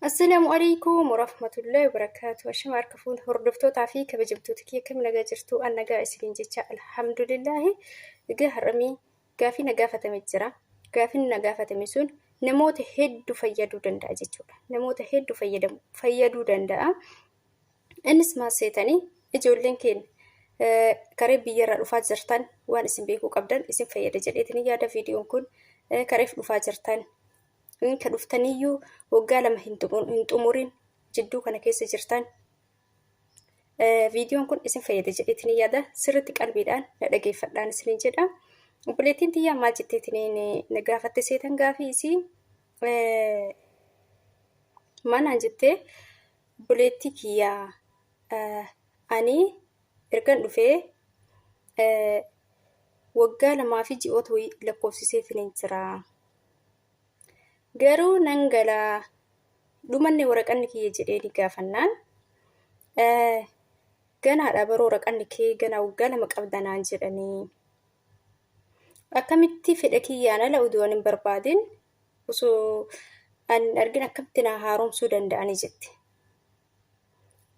Assalaamu alaikum warahmatullahi wabarakaatu. Ashama harka fuun hordoftootaa fi kabajamtoota kiyya kam nagaa jirtu an nagaa isiniin jecha alhamdulillaahi. Egaa har'amii gaafii na gaafatame jira. Gaafiin na gaafatame sun namoota hedduu fayyaduu danda'a jechuudha. Namoota hedduu fayyadamu fayyaduu danda'a. Innis maal seetanii ijoolleen keenya karee biyyarraa dhufaa jirtan waan isin beekuu qabdan isin fayyada jedheetiin yaada viidiyoon kun kareef dhufaa jirtan ka dhuftaniyyuu waggaa 2 hin xumurin jidduu kana keessa jirtan viidiyoon kun isin fayyada jedheetiin yaada sirriitti qalbiidhaan na dhageeffadhaan isiniin jedha. Obboleettiin tiyyaa maal jetteetiin na gaafatte seetan gaafii isii maal jettee obboleettii kiyyaa ani ergan dhufee waggaa 2 fi ji'oota wayii lakkoofsiseetiin jira. Garuu nan galaa dhumanne waraqanni kiyya jedheeni gaafannaan ganaadha baroo waraqanni kee ganaa waggaa 2 qabda naan jedhanii. Akkamitti fedha kiyyaan ala oduu ani hin barbaadin osoo ani hin argin akkamitti naa haaromsuu danda'anii jette.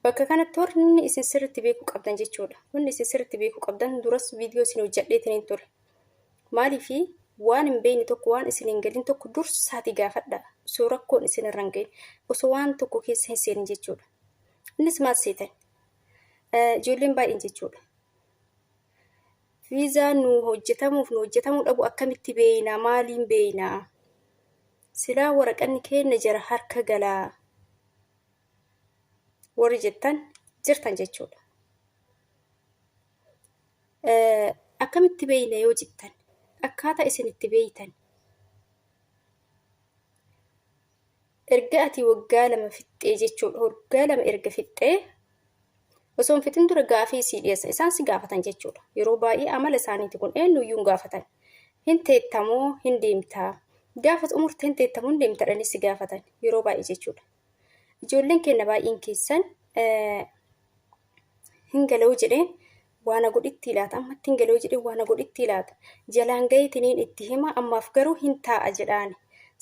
Bakka kanatti wanni isin sirriitti beekuu qabdan jechuudha. Wanni isin sirriitti beekuu qabdan duras viidiyoo isin hojjedheetiin hin ture. Maaliif waan hin beekne tokko waan isin hin galin tokko dursaati gaafadha. Osoo rakkoon isin irra hin gahin osoo waan tokko keessa hin seenin jechuudha. Innis maal seetan? Ijoolleen baay'een jechuudha. Viizaan nu hojjetamuuf nu hojjetamuu dhabu akkamitti beeyna? Maaliin beeyna? Silaa waraqanni keenya jara harka galaa. Warri jettan jirtan jechuudha. Akkamitti beeyna yoo jettan akkaataa isin itti beeytan erga ati waggaa 2 fixxee jechuudha. Waggaa 2 erga fixxee osoo hin fixin dura gaafii sii dhiyeessan isaan si gaafatan jechuudha. Yeroo baay'ee amala isaaniiti kun eenyuyyuu hin gaafatan. Hin teettamoo hin deemtaa? Gaafa xumurte hin teettamoo hin deemta jedhanii si gaafatan yeroo baay'ee jechuudha. Ijoolleen keenya baay'een keessan hin gala'uu jedheen waana godhitti laata ammatti hin gala'uu jedheen waana godhitti laata jalaan gaheetiniin itti hima ammaaf garuu hin taa'a jedhaani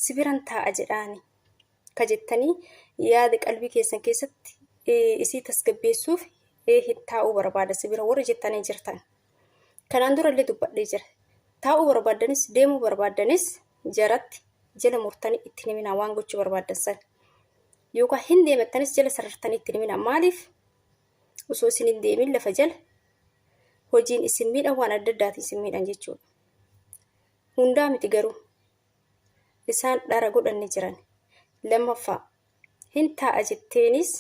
si biran taa'a jedhaani ka jettanii yaada qalbii keessan keessatti isii tasgabbeessuuf hin taa'uu barbaada si bira warri jettanii jirtan. Kanaan dura illee dubbadhee jira. Taa'uu barbaaddanis deemuu barbaaddanis jaratti jala murtanii itti himinaa waan gochuu barbaaddan san. Yookaan hin deemattanis jala sarartanii itti himinaa. Maaliif osoo isin hin deemin lafa jala hojiin isin miidhan waan adda addaatiin isin miidhan jechuudha. Hundaa miti garuu isaan dhara godhanni jiran. Lammaffaa hin taa'a jetteenis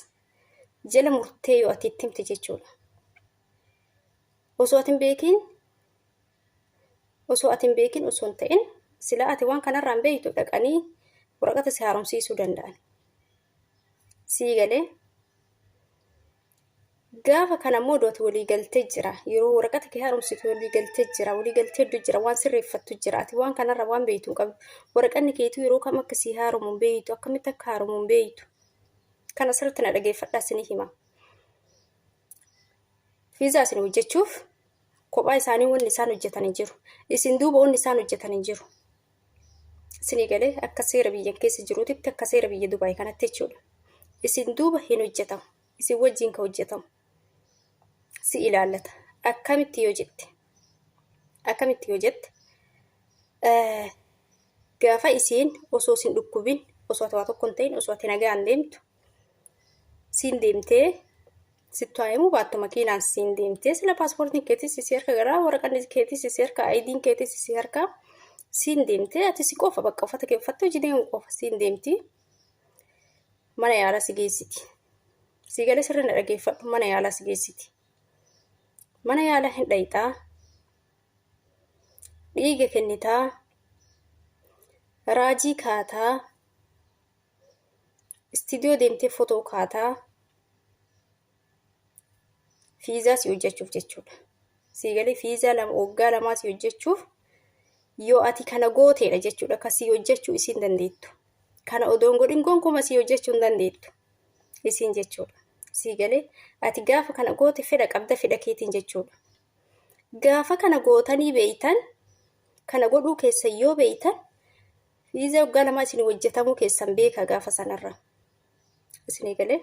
jala murtee yoo ati itti himte jechuudha. Osoo ati hin beekin osoo ati hin beekin osoo hin ta'in silaa ati waan kanarraa hin beektu dhaqanii waraqata si haaromsiisuu danda'an. Sii galee gaafa kana immoo dooti walii galtee jira yeroo waraqata kee haaromsitu walii galtee jira walii galtee hedduu jira waan sirreeffattu jira ati waan kanarra waan beektu hin qabdu waraqanni keetuu yeroo kam akka sii haaromu hin beektu akkamitti akka haaromu hin beektu kana sirriitti na dhageeffadhaa isinii hima. Fiizaa isin hojjechuuf kophaa isaanii wanni isaan hojjetan hin jiru. Isin duuba wanni isaan hojjetan hin jiru. Isinii galee akka seera biyya keessa jiruutitti akka seera biyya Dubaay kanatti jechuudha. Isin duuba hin hojjetamu. Isin wajjin ka hojjetamu. Si ilaallata. Akkamitti yoo jette? Akkamitti yoo jette? Gaafa isiin osoo sin dhukkubin osoo ati waa tokko hin ta'in osoo ati nagaan deemtu siin deemtee sittu haa himuu baattu makiinaan siin deemtee sila paaspoortiin keetis si harka garaa waraqanni keetis si harka ayidiin keetis si harka siin deemtee ati si qofa bakka uffata kee uffattee hojii deemu qofa siin deemti mana yaalaa si geessiti. Si galee sirri na dhageeffadhu mana yaalaa si geessiti. Mana yaalaa hin dhayxaa dhiiga kennitaa raajii kaataa istiidiyoo deemtee fotoo kaataa fiizaa si hojjechuuf jechuudha. Sii galee fiizaa 2 waggaa 2 si hojjechuuf yoo ati kana gooteedha jechuudha ka si hojjechuu isiin dandeettu. Kana odoo hin godhin gonkuma si hojjechuu hin dandeettu isiin jechuudha. Sii galee ati gaafa kana goote fedha qabda fedha keetiin jechuudha. Gaafa kana gootanii beeytan kana godhuu keessan yoo beeytan fiizaa waggaa 2 isin hojjetamuu keessan beeka gaafa sanarra. Isinii galee?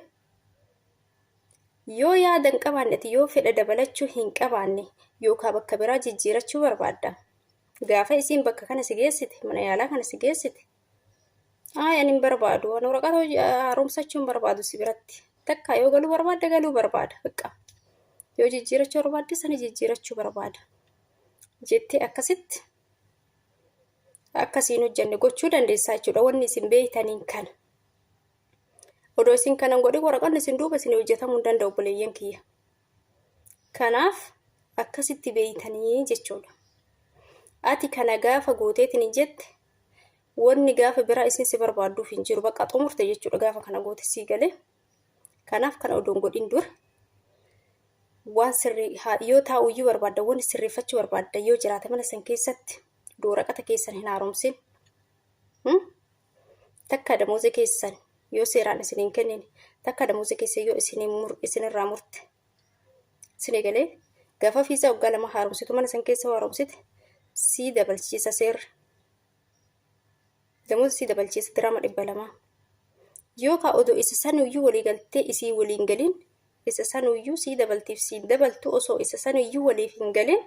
Yoo yaada hin qabaanne ati yoo fedha dabalachuu hin qabaanne yookaa bakka biraa jijjiirachuu barbaadda. Gaafa isiin bakka kana si geessite, mana yaalaa kana si geessite, Ayi ani hin barbaadu, ani waraqata hojii haaromsachuu hin barbaadu si biratti. Takka yoo galuu barbaadde galuu barbaada. Bakka yoo jijjiirachuu barbaadde sana jijjiirachuu barbaada. Jettee akkasitti akkasiin hojjanne gochuu dandeessaa jechuudha. Wanni isin beektaniin kana. Odoo isin kana hin godhin waraqanni isin duuba isin hojjetamuu hin danda'u obboleeyyan kiyya. Kanaaf akkasitti beeytanii jechuudha. Ati kana gaafa gooteetiin hin jette wanni gaafa biraa isin si barbaadduuf hin jiru. Bakka xumurte jechuudha gaafa kana goote sii galee. Kanaaf kana odoo hin godhin dura waan sirrii yoo taa'uyyuu barbaadda wanni sirreeffachuu barbaadda yoo jiraate mana san keessatti odoo waraqata keessan hin haaromsin. Takka damooza keessan yoo seeraan isin hin kennine, takka damooza keessan yoo isinirraa murte. Isin eegalee gaafa fiizaa waggaa 2 haaromsitu mana san keessa haaromsite sii dabalchiisa seerri. Damooza sii dabalchiisa diraama 200. Yookaan odoo isa sanuyyuu walii galtee isii waliin galin isa sanuyyuu sii dabaltiif siin dabaltu osoo isa sanuyyuu waliif hin galin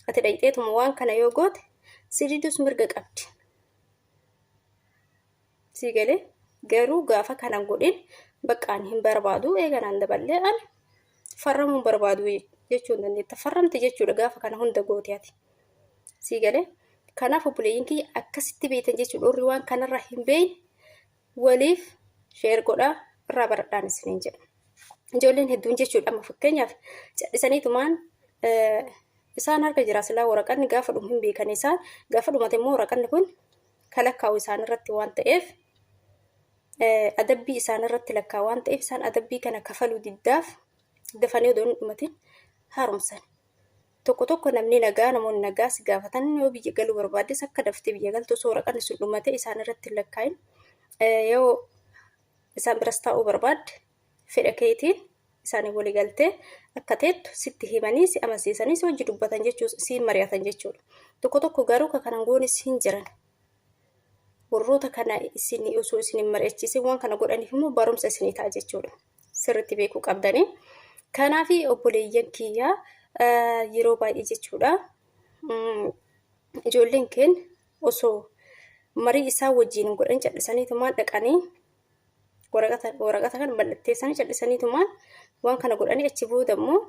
ati dhayxeetuma waan kana yoo goote si didus mirga qabdi. Sii galee garuu gaafa kana godhin bakka ani hin barbaadu eeganaan daballee ani farramuu hin barbaadu jechuu hin dandeetta. Farramte jechuudha gaafa kana hunda goote ati. Sii galee kanaaf obboleeyyiin kiyya akkasitti beektan jechuudha warri waan kanarra hin beekne waliif sheer godhaa irraa baradhaan isiniin jedha. Ijoolleen hedduun jechuudha amma fakkeenyaaf callisaniitumaan isaan harka jira silaa waraqanni gaafa dhumu hin beekan isaan gaafa dhumate immoo waraqanni kun ka lakkaa'u isaan irratti waan ta'eef adabbii isaan irratti lakkaa'u waan ta'eef isaan adabbii kana kafaluu diddaaf dafanii odoo hin dhumatin haaromsan. Tokko tokko namni nagaa namoonni nagaa si gaafatan yoo biyya galuu barbaaddes akka daftee biyya galtu osoo waraqanni sun dhumate isaan irratti hin lakkaa'in yoo isaan biras taa'uu barbaadde fedha keetiin isaanii walii galtee akka teettu sitti himanii si amansiisanii si wajji dubbatan jechuu siin mari'atan jechuudha. Tokko tokko garuu ka kanan goonis hin jiran. Warroota kana isin osoo isin hin mari'achiisin waan kana godhaniif immoo barumsa isinii ta'a jechuudha. Sirriitti beekuu qabdanii. Kanaaf obboleeyyan kiyyaa yeroo baay'ee jechuudha. Ijoolleen keenya osoo marii isaa wajjin godhan callisaniitumaan dhaqanii waraqata waraqata kana mallatteessanii callisaniitumaan waan kana godhanii achi booda immoo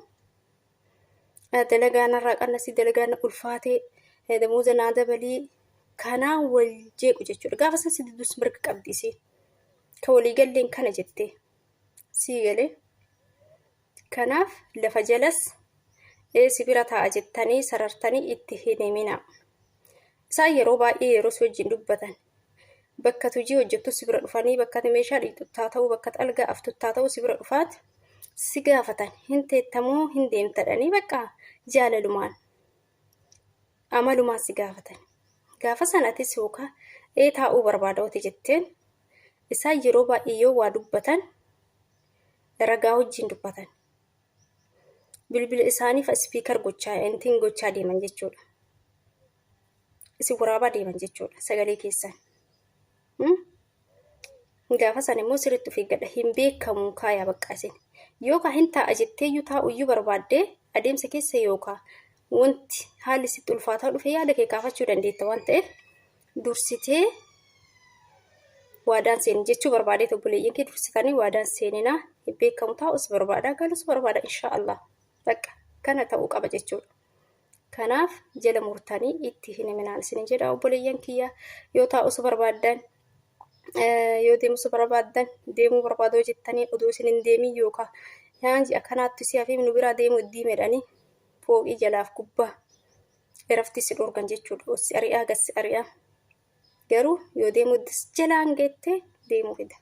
dalagaa narraa qannasii dalagaa na ulfaatee damooza naa dabalii kanaan wal jeequ jechuudha. Gaafa san si didus mirga qabdi isiin. Ka walii galleen kana jettee sii galee. Kanaaf lafa jalas si bira taa'a jettanii sarartanii itti hin himinaa. Isaan yeroo baay'ee yeroo si wajjin dubbatan bakka ati hojii hojjettu si bira dhufanii bakka ati meeshaa dhiqxuttaa ta'uu bakka ati algaa aftuttaa ta'uu si bira dhufaat si gaafatan hin teettamoo hin deemtadhanii bakka jaalalumaan amalumaan si gaafatan. Gaafa sana atis yookaan ee taa'uu barbaada wati jetteen isaan yeroo baay'ee yoo waa dubbatan ragaa wajjin dubbatan. Bilbila isaanii fa ispiikar gochaa intiin gochaa deeman jechuudha. Isin waraabaa deeman jechuudha sagalee keessan. Gaafa san immoo sirriitti of eeggadha. Hin beekamu kaayaa bakka isin. Yookaan hin taa'a jetteeyyuu taa'uyyuu barbaaddee adeemsa keessa yookaan wanti haalli sitti ulfaataa dhufe yaada kee kaafachuu dandeetta waan ta'eef dursitee waadaan seeni jechuu barbaadeet obboleeyyan kee dursitanii waadaan seeninaa hin beekamu taa'us barbaada galus barbaada inshaa Allah bakka kana ta'uu qaba jechuudha. Kanaaf jala murtanii itti hin himinaan isin jedha obboleeyyan kiyya yoo taa'us barbaaddan yoo deemus barbaaddan deemuu barbaadoo jettanii odoo isin hin deemin yookaan yaan ji'a kanaatti si hafee nu biraa deemuu diimedhanii fooqii jalaaf gubbaa irafti si dhorkan jechuudha. Si ari'aa gad si ari'aa. Garuu yoo deemuu heddes jalaan geettee deemuu fida.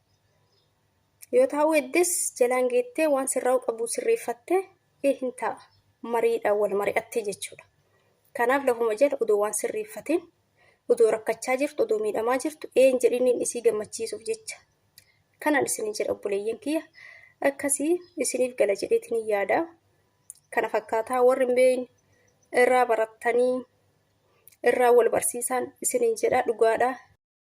Yoo taa'uu heddes jalaan geettee waan sirraa'uu qabu sirreeffattee ee hin taa'a. Mariidhaan wal mari'attee jechuudha. Kanaaf lafuma jala odoo waan sirreeffatiin odoo rakkachaa jirtu odoo miidhamaa jirtu ee hin jedhiniin isii gammachiisuuf jecha. Kanan isin jedha obboleeyyan kiyya akkasii isiniif gala jedheetiin yaada. Kana fakkaataa warri hin beekne irraa barattanii irraa wal barsiisaan isiniin jedha dhugaadha.